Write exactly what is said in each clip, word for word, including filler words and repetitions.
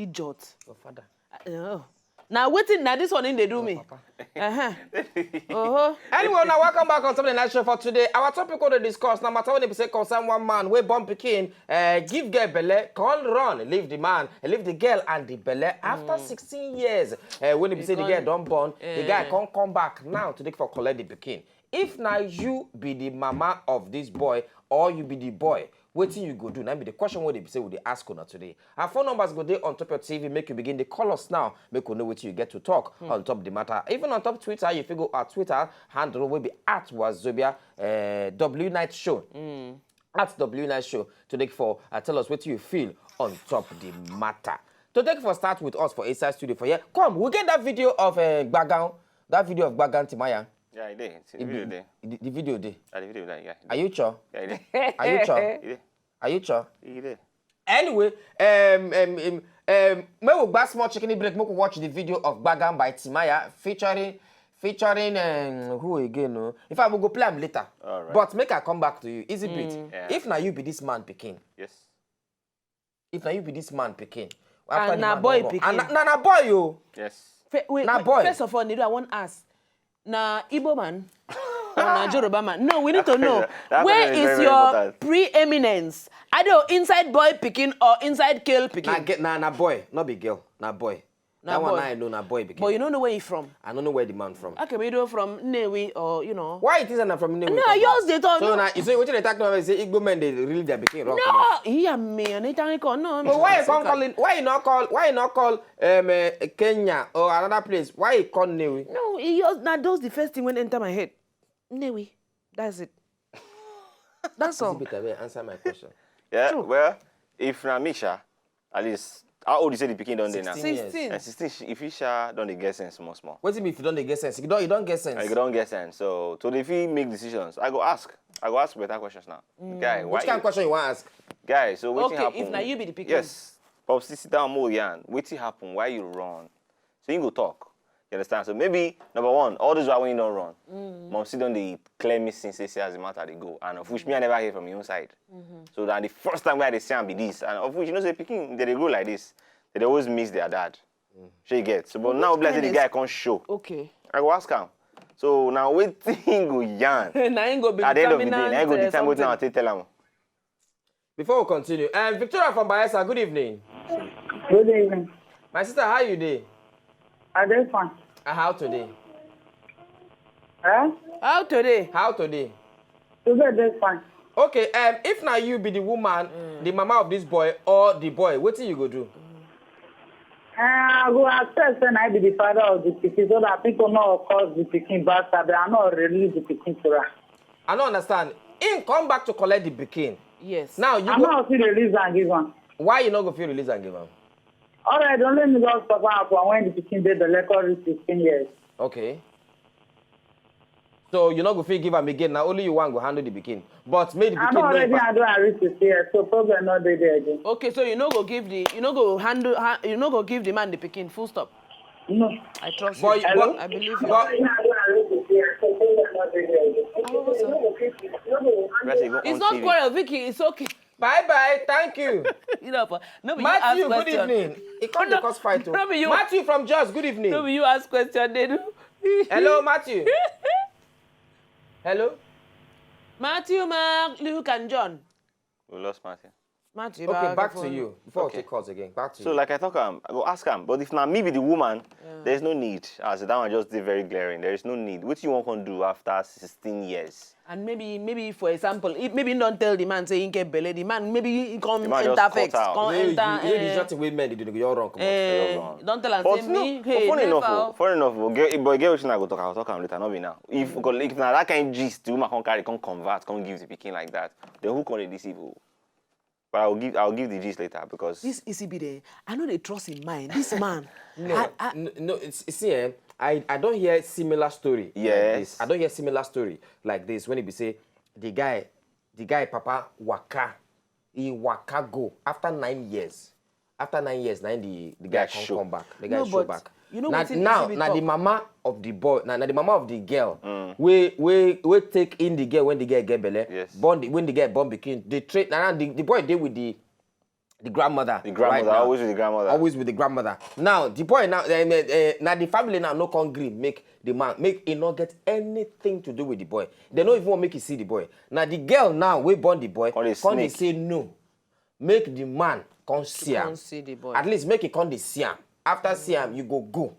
Idiot. Your father. Oh. Now waiting, now this one in they do me. Uh-huh. Uh-huh. Anyway, now welcome back on top of the night show for today. Our topic we dey discuss now matter when they say concern one man wey born pikin, uh, give girl belle, come run, leave the man, leave the girl and the belle. After sixteen years, uh, when they say the girl don born, the guy come come back now to take for collect the pikin. If na you be the mama of this boy or you be the boy, wetin you go do? Na be the question wey they say we dey ask una today. Our phone numbers go dey on top your T V, make you begin dey call us now, make we know wetin you get to talk on top the matter. Even on top Twitter, you fit go at Twitter handle wey be at Wazobia uh, W Night Show. At W Night Show to take for uh, tell us what you feel on top the matter. To take for start with us for inside studio for here. Come, we get that video of uh, Gbagan. That video of Gbagan Timaya. Yeah, I did. The video there. The, the video there. Yeah, the video there, yeah. Are you sure? Yeah, I did. Are you sure? I did. Are you sure? I did. Anyway, um, um, um, um, make we back small chicken break. Make we watch the video of Gbagan by Timaya featuring featuring um, who again? No? In fact, we go play am later. All right. But make I come back to you. Easy bit. Yeah. If na you be this man pikin, Yes. if na you be this man pikin, And the na man boy don run- pikin. And na, na, na boy yo. Yes. Fe- wait, Na wait, boy. First of all, Nido, I want to ask. Na Igbo man or na Yoruba man? No, we need to know. That Where question is is very, very your important. Preeminence? Are you inside boy pikin or inside girl Na, pikin? ge- na na boy, not be girl, na boy. Na that boy. One I know na boy pikin. But you don't know where you from. I don't know where the man from. Okay, we do from Nnewi or you know. Why it is na from Nnewi? No, I just dey talk. So No. Na, so wetin they talk now is say Igbo men dey really their pikin wrong. No, yeah, me and Italian call. No, But why you can't call it? Why you not call? Why you not call um, uh, Kenya or another place? Why you call Nnewi? No, he just now those the first thing when enter my head. Nnewi, that's it. That's all. Peter, wait, answer my question. Yeah. True. Well, if na me sha, at least how old you say the pikin don dey now? Sixteen years. Sixteen. And sixteen, she- if he sha don dey get sense small small. What if you don't dey get sense? You don't, you don't get sense. I don't get sense. So to dey fit make decisions, I go ask. I go ask better questions now. Guy, why? Which kind of question you want to ask? Guy, so wetin Okay, happen? If na you be the pikin. Yes. Popsy sit down more yarn. Wetin happen? Why you run? So you go talk. You understand? So maybe number one, all this while when you don't run, mom sit down they clear me since say as the matter they go, and of which me I never hear from your own side. So that the first time where they see am be this, and of which you know say pikin they dey grow like this, they dey always miss their dad. She get. So but now bless the Honest. Guy can't show. Okay. I go ask him. So now wetin go yarn. Na him go be At the end of the day, determinant, na him go uh, determine wetin I something. take tell him. Before we continue, um, Victoria from Bayelsa, good evening. Good evening. My sister, how you dey? I dey fine. Uh, how today? Eh? How today? How today? Today dey fine. Okay, um, if na you be the woman, the mama of this boy or the boy, wetin you go do? Eh, I go accept say na I be the father of the pikin so that people no call the pikin bastard. I no release the pikin to her. I no understand. Him come back to collect the pikin. Yes. Now you I go, no fit release am give am. Why you no go fit release and give am? Alright, only me just stop am for when the pikin dey belle come reach sixteen years. Okay. So you no go fit give am again. Na only you wan go handle the pikin. But make the I pikin don no already impact. handle am reach sixteen years, so problem no dey there again. Okay, so you no go give the, you no go handle, ha, you no go give the man the pikin. Full stop. No. I trust But- you. but- I believe you. but- Let's say go It's on not T V. Quarrel, Vicky. It's okay. Bye bye. Thank you. You know, but no be you ask Matthew, good question. Evening. It come No, to cause fight. Oh. no be you. Matthew from Jos, good evening. No be you ask question. They do. Hello, Matthew. Hello. Matthew, Mark, Luke, and John. We lost Matthew. Matthew. Okay, back to phone. You. Before Okay. We take calls again, back to So you. Like I talk, um, I go ask him. But if na me be the woman, there's no need. As that one just did very glaring. There is no need. What you want to do after sixteen years? And maybe, maybe for example, if maybe don't tell the man say he get belle. The man maybe he come The man enter just vex, cut out. come You, you, enter. you, you Eh, just wait, men, they do your wrong. Come on. eh, Your wrong. Don't tell am But say no, me. but Hey, funny enough, never. Oh, funny enough, oh, get, but get wetin I go talk. I'll talk am later, not be now. If, if na that kind of gist, the woman can carry, can convert, can give the pikin like that. Then who can deceive who? But I'll give, I'll give the gist later because This E C B there, I know they trust in mind. This man. No, I, I, n- no. It's, it's see, eh, I, I don't hear similar story. Like Yes. This. I don't hear similar story like this when it be say the guy, the guy papa waka, he waka go after nine years. After nine years, now the the guy Yeah, can show. Come back. The guy No, show but back. You know Now, wetin now, E C B now the talk? Mama of the boy, now, now the mama of the girl, we we we take in the girl when the girl get belle. Yes. Born the, when the girl born pikin, the train now the, the boy dey with the the grandmother. The grandmother, right now. Always with the grandmother. Always with the grandmother. Now the boy now, uh, uh, now the family now no come gree make the man make e no get anything to do with the boy. They no even want make e see the boy. Now the girl now wey born the boy Come dey come dey sneak. Say no, make the man come see am. Come see the boy. At least make e come dey see am. After see am, you go go.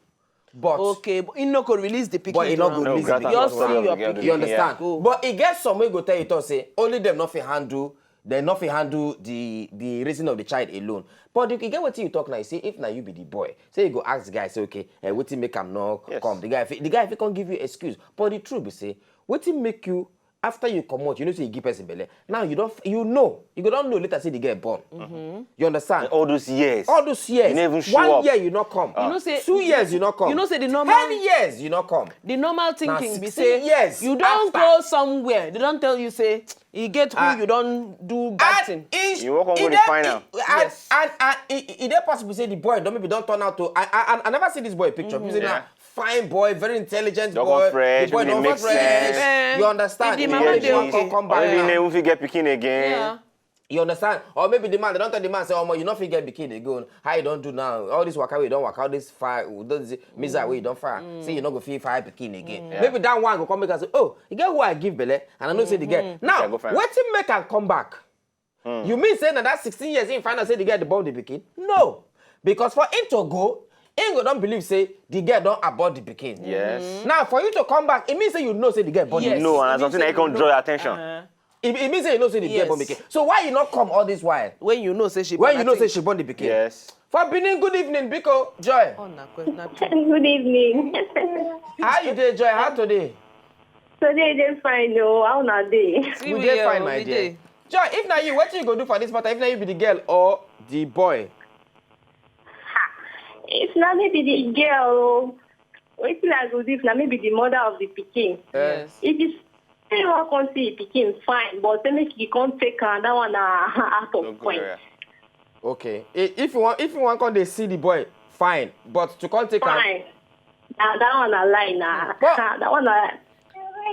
But Okay, but he no go release the pikin. But he to no am. go No, release grant the am Just custody see of your the girl, pikin. You understand? Go. But e get some wey go tell you talk say only dem no fit handle, dem no fit handle the the raising of the child alone. But you get wetin you talk now. You say if na you be the boy, say you go ask the guy, say okay, eh, wetin make am no Yes. come. The guy fit, the guy fit come give you excuse. But the truth be say wetin make you after you comot, you know say you give person belle. Now you don you know you go don know later say the girl born. You understand? All those years. All those years. You never even show One up. Year you no come. You know say Two years you no come. You know say the normal- Ten years you no come. The normal thinking Na be sixteen say years you don after. Go somewhere. They don tell you say e get who Ah. You don do bad thing. It- You walk on it with the dey- final. It, and, and, and it, it dey possible say the boy don maybe don turn out to. I I I never see this boy picture. People say na Yeah. Fine boy, very intelligent Don boy. come fresh, The boy wey dey don make fresh. sense. Eh, You understand? If the The mama boy dey don okay. come come Or back. even Now. Never fit get pikin again. Yeah. You understand? Or maybe the man, they don tell the man say, "Omo, you no fit get pikin again. How you don do now? All this waka wey you don waka, all this far, this miser wey you don far, say you no go fit far pikin again." Maybe that one go come make am say, "Oh, you get who I give belle, and I know say the girl." Now, I go find am. Wetin make am come back? You mean say na that sixteen years he find out say the girl dey born the pikin? No. Because for him to go, him go don believe say the girl don abort the pikin. Yes. Now, for you to come back, it means say you know say the girl born the Yes. pikin. No, and It as something means I can say draw you your attention. Uh-huh. It, it means say you know say the girl Yes. born pikin. So why you not come all this while? When you know say she When born, you I know say think. She born the pikin. Yes. For Benin, good evening, Biko, Joy. Oh, na question, na true. Good evening. How you dey, Joy? How today? Today dey fine o. How una dey? See We we dey here, fine, oh, my we dear. Dey. Joy, if na you, wetin you go do for this matter? If na you be the girl or the boy? If na me be the girl o, wetin I go do if na me be the mother of the pikin? Eh. Yes. If you say you wan come see the pikin, fine, but say make you come take am, that one na out of Don't go point. there. Okay. I- If you want, if you want, come dey see the boy, fine. But to come take am, Fine. Na that one na lie na. But- That one na.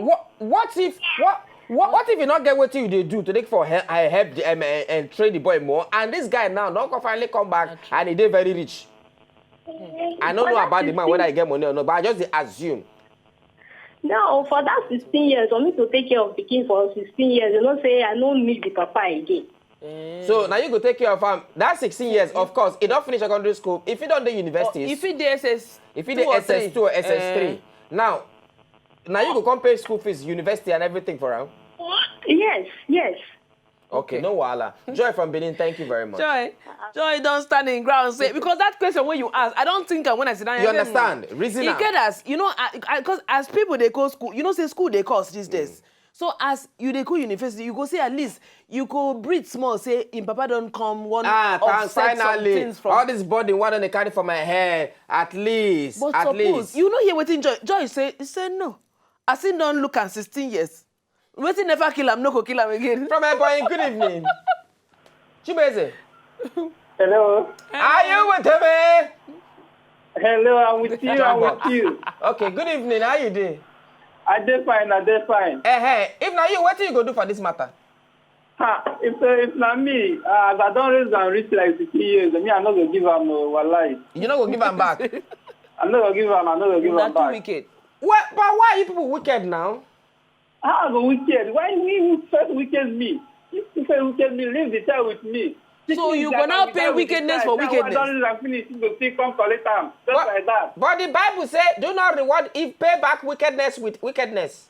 What what if what what, what if you not get wetin you dey do to take for help, I help the um, and, and train the boy more, and this guy now don come finally come back and he dey very rich. I no know about the man whether he get money or not, but I just dey assume. No, for that sixteen years, for me to take care of pikin for sixteen years, you know say I no need the papa again. So now you go take care of am. That sixteen years, of course, he don finish secondary school. If he don dey universities, If he dey S S, if he two dey or S S two or three, S S three, eh, now now you go come pay school fees, university, and everything for am. Yes, yes. Okay, no wahala. Joy from Benin, thank you very much. Joy, Joy don stand in ground say because that question wey you ask, I don think am when I sit down. You I say, understand? hmm. Reason E am. get as you know, because as people dey go school, you know say school dey cost these days. So as you dey go university, you go say at least you go breathe small. Say im papa don come one Ah, thanks. Offset some Finally, things from. All this burden wey I don dey carry for my head, at least, But at suppose least. You know hear wetin Joy Joy say. He say no. As he don look am sixteen years, wetin never kill am no go kill am again. From my boy, good evening. Chibeze, Hello. Are you with me? Hello, I'm with you. I'm with you. Okay, good evening. How you dey? I dey fine. I dey fine. Eh, hey, if na you, wetin you go do for this matter? Ha, if uh, if na me, uh, as I don raise am reach like fifteen years, me I no go give am o, wallahi. You no go give am back. I no go give am. I no go give Na am too back. Wicked. What? But why are you people wicked now? How I go wicked? Why you first wicked me? If you first wicked me, leave the child with me. So you Like go now I pay die with the wickedness child. For Now I wickedness. Don raise am finish. You go still come collect am just But, like that. But the Bible say, "Do not reward if pay back wickedness with wickedness."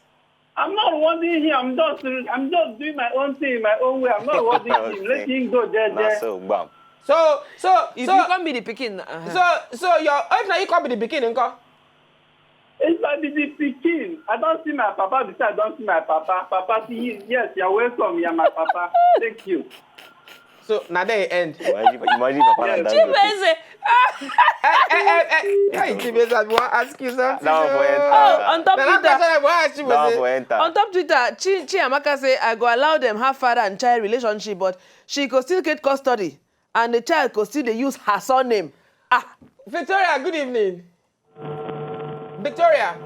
I'm not rewarding him. I'm just I'm just doing my own thing in my own way. I'm not rewarding him. Let him go there. Na There. So, bam. So, so, If so, you come be the pikin, uh-huh. so, so your if na you come be the pikin, nko? If I be the pikin, I don see my papa. Besides, I don see my papa. Papa, see, yes, you're welcome. You're my papa. Thank you. So na there e end. Imagine, imagine papa like that. Chibeze. Eh, eh, eh, eh. Hey, Chibeze, I wan ask you something. That one for Oh. enter. On top Na that Twitter. Question I wan ask you. That one Say, for enter. On top Twitter, Chi Chiamaka say I go allow them have father and child relationship, but she go still get custody, and the child go still dey use her surname. Ah, Victoria, good evening. Victoria.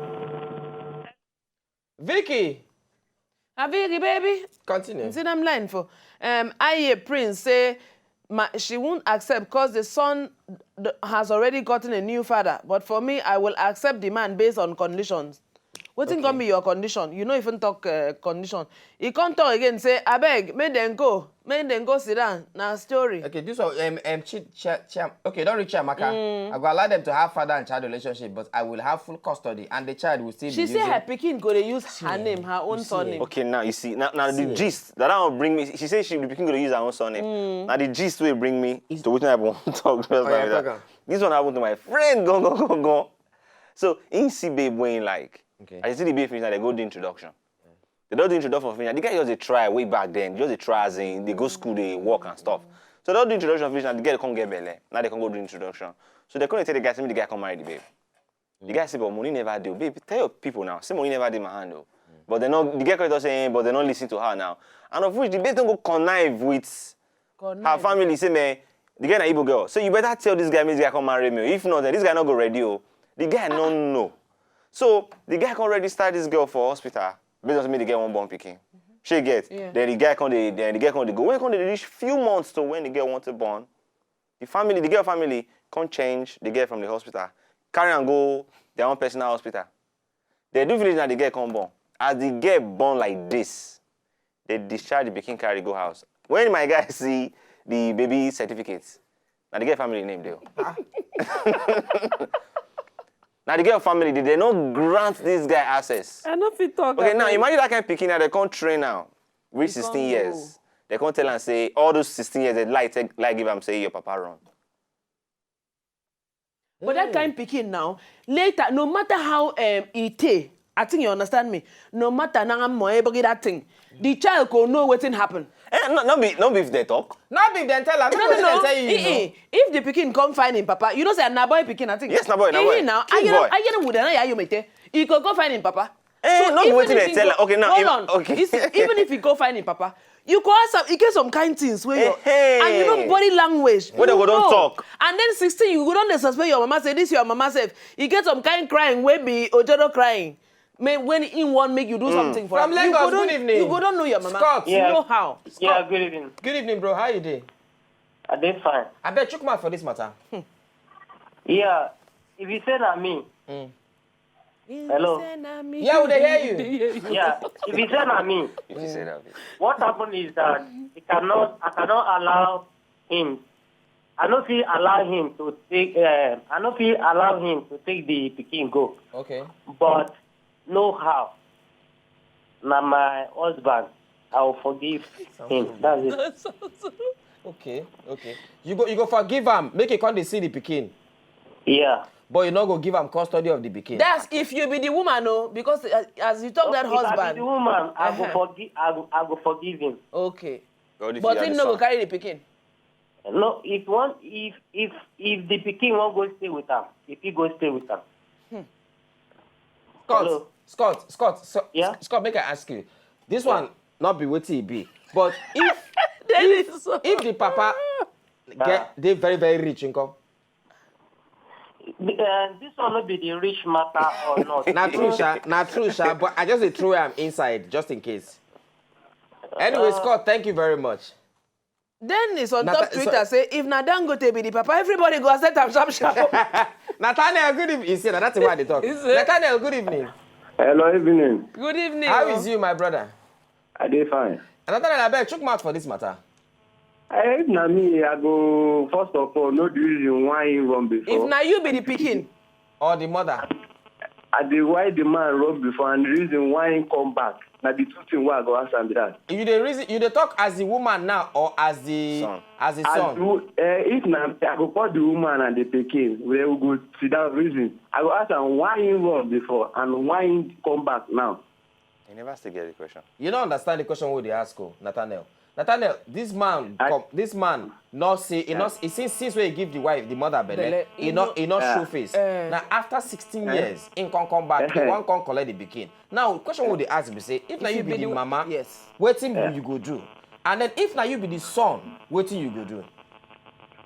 Vicky. Abiri baby. Continue. See them line for. Um, Aye Prince say my, she won't accept because the son d- has already gotten a new father. But for me, I will accept the man based on conditions. Wetin come be your condition? You no even talk uh, condition. He come talk again say, "Abeg, make dem go, make dem go sit down." Na story. Okay, this one, um, um, chi, chi, chi, okay, don't reach Amaka. I go allow them to have father and child relationship, but I will have full custody, and the child will still She be say using. Her pikin go dey use her name, her own surname. Okay, now you see, now, now the gist that I will bring me. She says she the pikin go dey use her own surname. Now the gist will bring me to wetin I want to talk. Just Oh, yeah, like that. Talk am. This one happened to my friend. Go go go go. So in see babe when like, Okay. I see the babe finish, now they go do introduction. They don't do introduction finish. The guy just dey try way back then. Just dey try as in they go school, they work and stuff. So they don't do introduction finish, now the girl come get belle. Now they come go do introduction. So they come tell the guy, say make the guy come marry the babe. The guy say, "But money never do." "Babe, tell your people now. Say money never do my hand though." But they not the girl come say, "Eh, but they not listen to her now." And of which the babe don't go connive with her family. Say, "Man, the guy na Igbo girl. So you better tell this guy, make this guy come marry me. If not, then this guy not go ready." Oh. The guy no know. So the guy come register this girl for hospital. Based on me, the girl won't born picking. She get. Yeah. Then the guy come dey, then the girl come dey go. When come dey reach few months to when the girl want to born, the family, the girl family, come change the girl from the hospital, carry and go their own personal hospital. They do village now, the girl come born. As the girl born like this, they discharge the pikin, carry go house. When my guy see the baby certificate, now the girl family name dey. Now the girl family, they, they no grant this guy access. I no fit talk. Okay, now Abeg. Imagine that kind of pikin now, they come train now, reach He come sixteen years. go. They come tell and say all those sixteen years they like take like give am say your papa run. But that kind pikin now, later, no matter how um, e take, I think you understand me. No matter now, I'm more able that thing. The child go know wetin happen. Eh, no, no be no be if they talk. Not be dem tell am. No, no, no. Eh, eh. If the pikin come find him papa, you know say na boy pikin, I think. Yes, na boy, na Eh, boy. Now, Big I boy. I you know that you may take. He go go find him papa. Eh, no be Even wetin if they he tell go- am. Okay, now, Hold if- on. okay. You see, even if he go find him papa, you go ask am. He get some kind things where you Eh, eh. And you know body language. Wey dem go don No. Talk. And then sixteen, you go don dey suspect your mama say this your mama self. You get some kind crying wey be ojoro crying. May when he want make you do something for From am. You Lagos, go don- good evening. You go don know your mama. Scott. You know how. Yeah, good evening. Good evening, bro. How you dey? I dey fine. I bet chook mouth for this matter. Yeah, if you say na me, Mm. Hello. Yeah, we dey hear you. Yeah, if you say na me, If you say that, babe. What happened is that he cannot, I cannot allow him. I no fit allow him to take. Uh, I no fit allow him to take the pikin go. Okay. But no how. Na my husband. I will forgive him. That's it. Okay. Okay. You go. You go forgive am. Make e come dey see the pikin. Yeah. But you no go give am custody of the pikin. That's if you be the woman, no, because uh, as you talk that If I be husband, the woman, I Uh-huh. go forgive. I go, I go forgive him. Okay. God, if But you are him the no go son. Carry the pikin. No, if one, if if if the pikin wan go stay with am, if he go stay with am. Scott, Hello. Scott, Scott, so, Yeah? Scott, make I ask you. This one not be wetin e be. But if There if, is so- if the papa get dey very very rich, nko? Uh, this one no be the rich matter or not. Na true, sha. Na true, sha. But I just dey throw am inside just in case. Anyway, Scott, thank you very much. Then it's on Na top tha- so- Twitter say if na Dangote be the papa, everybody go accept am sharp sharp. Nathaniel, good evening. You see, na that's why they talk. Is it? Nathaniel, good evening. Hello, evening. Good evening. How Oh. Is you, my brother? I dey fine. Nathaniel, I beg, chook mouth for this matter. Eh, if na me, I go first of all know the reason why he run before. If na you be the pikin, Or the mother? I dey why the man run before and the reason why he come back. Na the two things wey I go ask am be that. You dey reason, you dey talk as the woman now or as the Son. As the As son? the wo- eh, if na me, I go call the woman and the pikin. We we go sit down reason. I go ask am why he run before and why he come back now. You never still get the question. You don't understand the question we dey ask, oh, Nathaniel. Nathaniel, this man, I- come, this man, not say, he not, he since since we give the wife, the mother belle, Belle, he he not, no- he not Yeah. show face. Eh. Now after sixteen Eh. years, he come come back, he Eh. wan come collect the pikin. Now question we dey ask be say, if na If you you be be the the- mama, yes. Wetin Eh. you go do? And then if na you be the son, wetin you go do?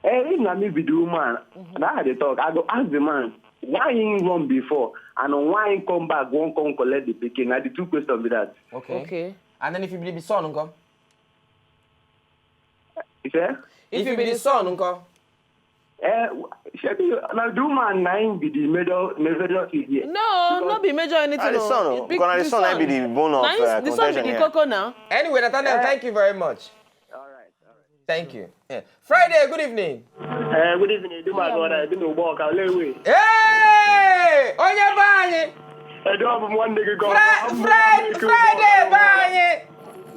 Eh, if na me be the woman, that I dey talk. I go ask the man why he run before and why he come back, wan come collect the pikin. Na the two questions be that. Okay. Okay. And then if you be the son, nko? You say? If you be the son, nko? Eh, shebi na the woman na him be the major major thing here. No, no be major anything. Na the son o, because na the son na be the bone of uh, contention here. Koko now. Anyway, Nathaniel, thank you very much. All right, all right. Thank you. Yeah. Friday, good evening. Uh, good evening, do my brother, do my work, I'll let away. Hey! Onye be anyị! Edo bụ nwanne gị gọ. Friday be anyị!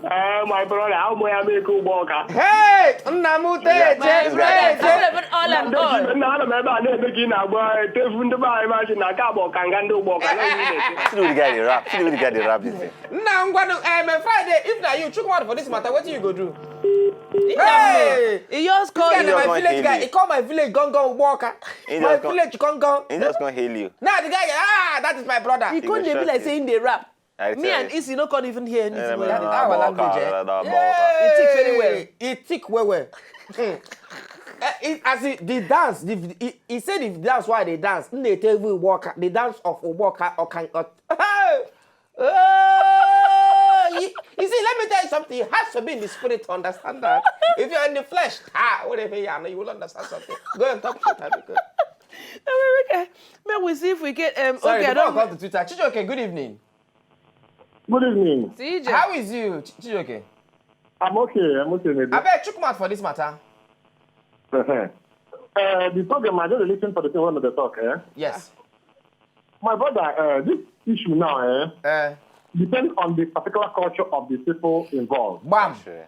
Uh, my brother, how boy I make you work? Hey! Nna m teje! All and all. Nna ana m ebe a na-eme gị na-agba etefu ndị be anyị maji na aka bụ ọkanga ndị ụgbọ ọka. See the way the guy dey rap. See the way the guy dey rap this thing. Nna ngwanụ, eh, my Friday, if na you, chook mouth for this matter, wetin you go do? Hey! He just call This guy you. na my Come village guy. here. He call my village Gongon Ugboka. He My just come- village Gongon. He just come hail you. Now the guy, ah, that is my brother. He couldn't go be shock like you. Saying they rap. I Me tell and you. Isi no couldn't even hear anything. Eh, Well, That is man, our Ugboka, language, eh? Ugboka. It tick very well. It tick well well. Hmm. Eh, it, as he, the dance, the, he, he said the dance why they dance, they tell you Ugboka, the dance of Ugboka or can or, oh, you, you see, let me tell you something. It has to be in the spirit to understand that. If you're in the flesh, ah, whatever you are, you will understand something. Go and talk to Tabika. Okay, man, we see if we get um. Sorry, Okay, I before I don't. go to Twitter, Chijoke, good evening. Good evening. C J. How is you, Ch- Chijoke? I'm okay. I'm okay, maybe. I bet chook mouth for this matter. Uh-huh. Uh, the program, I just listen for the thing when they talk, eh? Yes. My brother, uh, this issue now, eh, Uh, depends on the particular culture of the people involved. bam. Sure.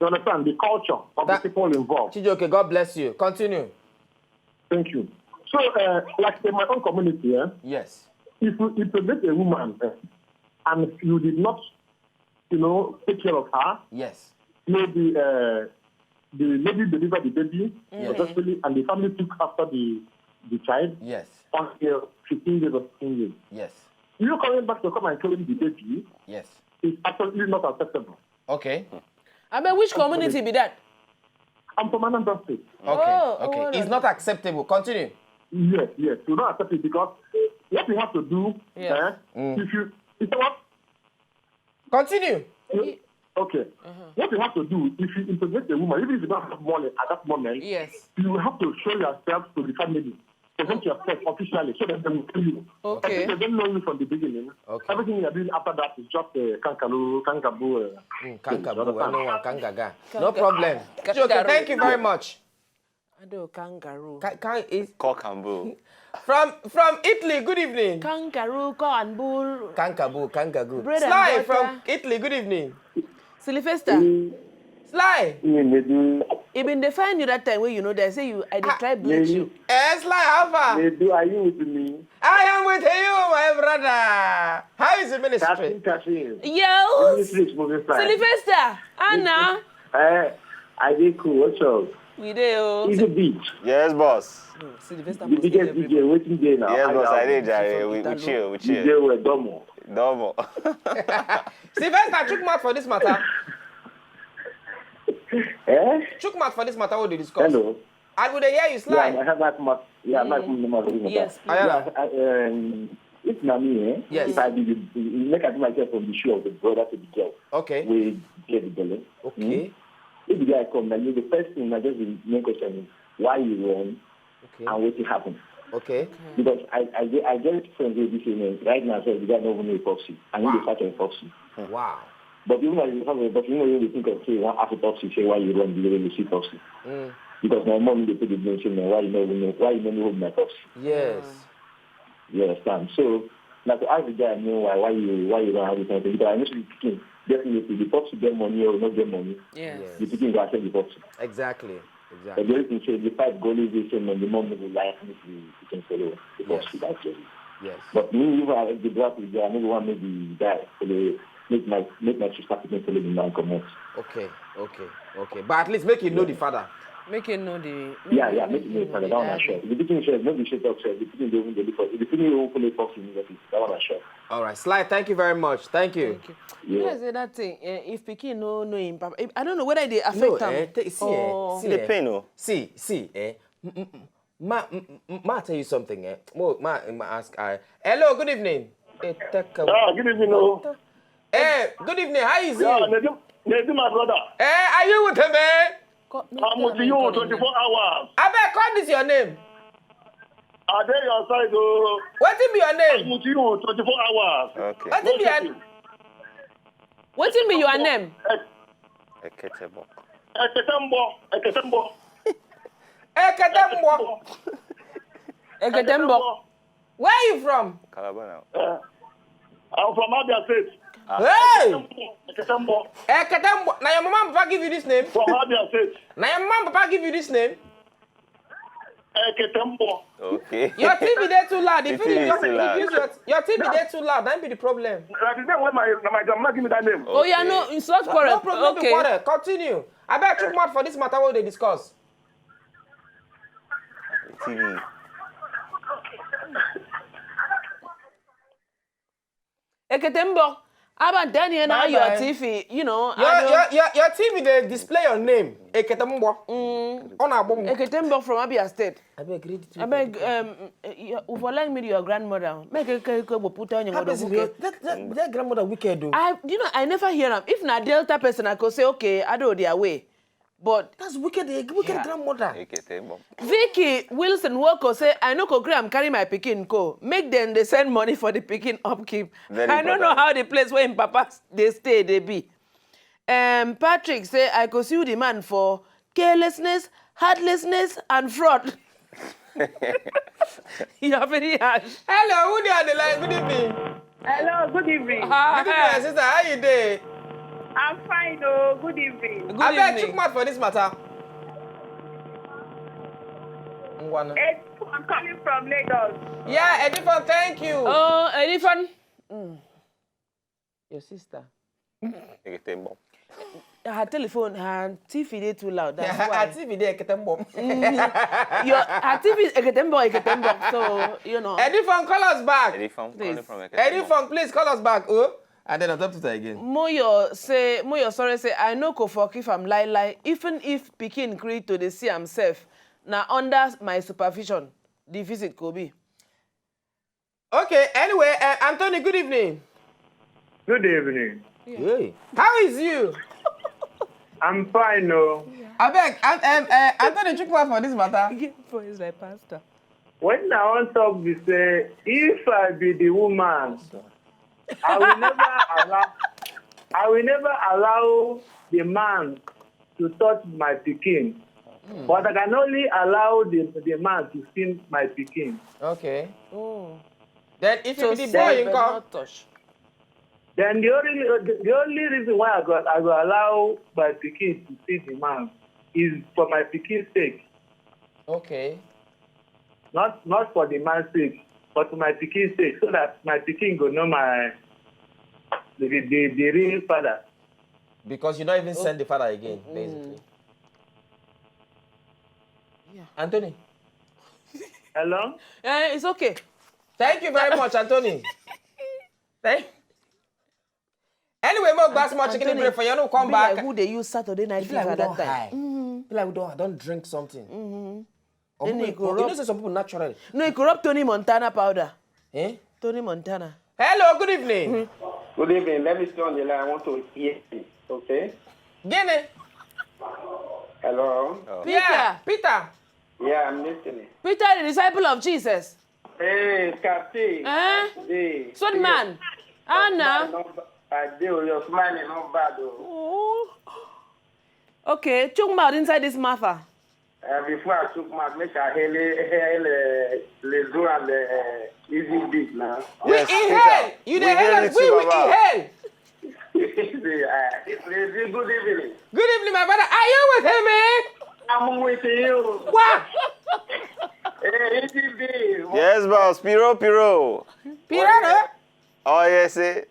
You understand? The culture of That- the people involved. Chijoke, God bless you. Continue. Thank you. So, uh, like in my own community, eh, Yes. if you impregnate a woman eh, and you did not, you know, take care of her, Yes. maybe uh, the lady delivered the baby Yes. successfully and the family took after the, the child Yes. until fifteen days or sixteen days. Yes. You coming back to come and claim the baby Yes. is absolutely not acceptable. Okay. I mean, which community be that? I'm from Anambra State. Okay. Oh, okay. oh, It's no, not acceptable. Continue. Yes, yes. We don't accept it because what you have to do, Yeah. eh, if you, it's what? Continue. Okay. What you have to do, if you impregnate a woman, even if you don't have money at that moment, Yes. you have to show yourself to the family. Present yourself officially so that they will tell you. Okay. If they don't know you from the beginning, Okay. everything you're doing after that is just a kankalu, kankabu. Uh, Mm, kankabu, you understand? I know one kangaga. No problem. Chijoke, thank you very much. I do kangaroo. Can, can, is, Cock and bull. from from Italy, good evening. Kangaroo, corn bull, Kankabu, kangagu. Bread and Sly butter. From Italy, good evening. Sylvester. Sly. He been define you that time when you know they say you I dey try bleach you. Eh, Sly, how far? Nedu, are you with me? I am with you, my brother. How is the ministry? Catching, catching. Yo, Ministry is moving fine. Sylvester, Anna. Eh, I dey cool. What's up? We dey oh. Easy beat. Yes, boss. Sylvester The must biggest every D J waiting there now. Yes, Hide boss. out. I did, Jerry. We, we chill. We chill. D J were dumb. Double. Sylvester, chook mouth for this matter. Eh? Chook mouth for this matter. What they discuss? Hello. I would hear you, Yeah, I Sly. have that mouth. Yeah, mm. Like my mouth. Yes. Aya. Yeah, I, um, if na me, eh? Yes. If I be the, make I do myself from the shoe of the brother to the girl. Okay. We get the girl. Okay. If the guy come, then the first thing, I just the main question is why you run Okay. and what will happen. Okay. Because I, I get, I get friends with this women right now. So the guy don't even know epoxy, and he dey fight epoxy. Wow. But even like you have a, but you know you think of say one after epoxy, say why you run, you really see epoxy. Mm. Because my mom dey put the blame say, "Man, why you never know, why you never hold my epoxy?" Yes. You understand? So, like, to ask the guy, meanwhile, why you, why you don't have this kind of thing? Because I know the pikin, definitely, the epoxy get money or not get money, Yes. the pikin go accept the epoxy. Exactly. But Exactly. the only thing say, the fight go always dey say, man, the mom no go lie, and the pikin follow the Yes. epoxy that day. Yes. But me, if I the black with the guy, I no go want make the guy follow, make my, make my sister pikin follow the man comot. Okay. Okay. Okay. But at least make you know the father. Make you know the. Yeah, yeah, make it make father. That one I sure. The pikin sure, no be shit up sure. The pikin dey even dey look for. The pikin dey even follow epoxy immediately. That one I sure. All right, Sly. Thank you very much. Thank you. Thank you. You know, say that thing. Eh, if pikin no know him papa, if, I don't know whether they affect No, him. Eh, t- see, eh, Oh. see, See the eh, pain, oh. See, see, eh. M- m- m- ma, tell you something, eh. Mo, ma, ma ask, uh, hello, good evening. Eh, take a- Ah, good evening, oh. Eh, good evening. How is Yeah, you? Nedu, Nedu, my brother. Eh, are you with him, eh? I'm with you twenty-four hours. Abeg, call this your name. I dey your side o. Wetin be your name? I'm with you twenty-four hours. Okay. Wetin be your Wetin be your name? Eketebok. Eketembo. Eketembo. Eketembo. Eketembo. Where are you from? Calabar now. Uh, I'm from Abia State. Ah. Hey! Eketembo. Eketembo. Now your mama and papa give you this name? From Abia State. Now your mama and papa give you this name? Eketembo. Okay. Your T V dey too loud. If you just reduce your, your T V dey too loud, that be the problem. That is why my, my grandma give me that name. Oh, yeah, no, it's not quarrel. No problem, okay. Quarrel. Continue. I bet you mad for this matter what they discuss. T V. Eketembo, Aban Daniel, now your T V, you know, your, your, your, your T V they display your name, Eketembo. Mm. On a bomb. Eketembo from Abia State. I beg, read it. I beg, um, you, for like me, your grandmother. Make a cake, go put on your mother. That, that, that grandmother wicked though. I, you know, I never hear him. If na Delta person, I could say, okay, I do their way. But that's wicked, eh, wicked grandmother. Vicky Wilson Woko say, I no go gree am carry my pikin go. Make dem dey send money for the pikin upkeep. I no know how the place where him papa dey stay dey be. Um, Patrick say, I go sue the man for carelessness, heartlessness, and fraud. You are very harsh. Hello, who dey on the line? Good evening. Hello, good evening. Hi. Good evening, my sister. How you dey? I'm fine, oh. Good evening. Good evening. Abeg, chook mouth for this matter. Ngwana. It's, I'm calling from Lagos. Yeah, Edifon, thank you. Oh, Edifon. Mm. Your sister. Eketembo. Her telephone, her T V dey too loud. That's why. Her T V dey Eketembo. Mm. Your, her T V is Eketembo, Eketembo. So, you know. Edifon, call us back. Edifon, calling from Eketembo. Edifon, please call us back. Oh, and then on top Twitter again. Moyo say, Moyo sorry say, I no go forgive am lie lie. Even if pikin gree to dey see himself, na under my supervision the visit go be. Okay, anyway, uh, Anthony, good evening. Good evening. Yeah. Hey. How is you? I'm fine, oh. Abeg, um, um, uh, Anthony, chook mouth for this matter. He for is my pastor. When I want talk, be say, if I be the woman, I will never allow, I will never allow the man to touch my pikin. Mm. But I can only allow the, the man to see my pikin. Okay. Oh. Then if you be the boy, you go not touch. Then the only, the, the only reason why I go, I go allow my pikin to see the man is for my pikin's sake. Okay. Not, not for the man's sake, but for my pikin's sake, so that my pikin go know my, the, the, the real father. Because you don't even send the father again, basically. Yeah. Anthony. Hello? Eh, it's okay. Thank you very much, Anthony. Thank Anyway, more gbas, more chicken break for you. No come back. Like who they use Saturday night fever that time? Mm-hmm. Feel like we don't, I don't drink something. Mm-hmm. Then you corrupt. You know, say some people naturally. No, you corrupt Tony Montana powder. Eh? Tony Montana. Hello, good evening. Good evening. Let me stay on the line. I want to hear it. Okay? Gene. Hello? Oh. Peter. Yeah, Peter. Yeah, I'm listening. Peter, the disciple of Jesus. Hey, Captain. Eh? Hey. Son man. Anna. I do. Your smile is not bad, though. Oh. Okay, chook mouth inside this matter. Uh, before I chook mouth, make I hail, hail uh, Lezu and uh, Easy Big now. We inhale. You dey hail us. We, we inhale. Good evening. Good evening, my brother. Are you with me? I'm with you. What? Hey, Easy Big. Yes, boss. Piro, Piro. Piro, no? Oh, yes, eh?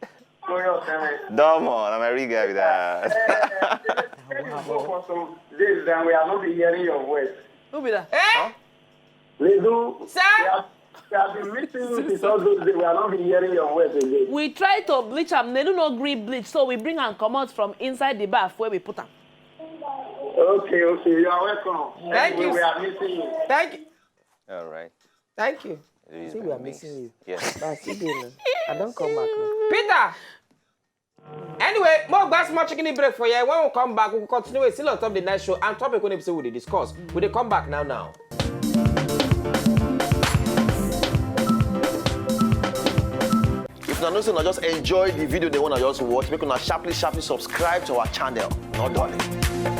Domo, na my real guy be that. Eh, eh, eh, for some days, then we are not be hearing your voice. Who be that? Eh? Lezu, sir? We have, we have been missing you since all those days. We are not be hearing your voice again. We try to bleach am. They do not gree bleach, so we bring am comot from inside the bath where we put am. Okay, okay. You are welcome. Thank you. We are missing you. Thank you. All right. Thank you. See, we are missing you. Yes. But I still dey now. I don't come back now. Peter! Anyway, more gbas, more chicken break for you. When we come back, we will continue with still on top of the night show and topic wey be say we dey discuss. We dey come back now now. If una know say una just enjoy the video, they wanna just watch, make una sharply sharply subscribe to our channel. No darling.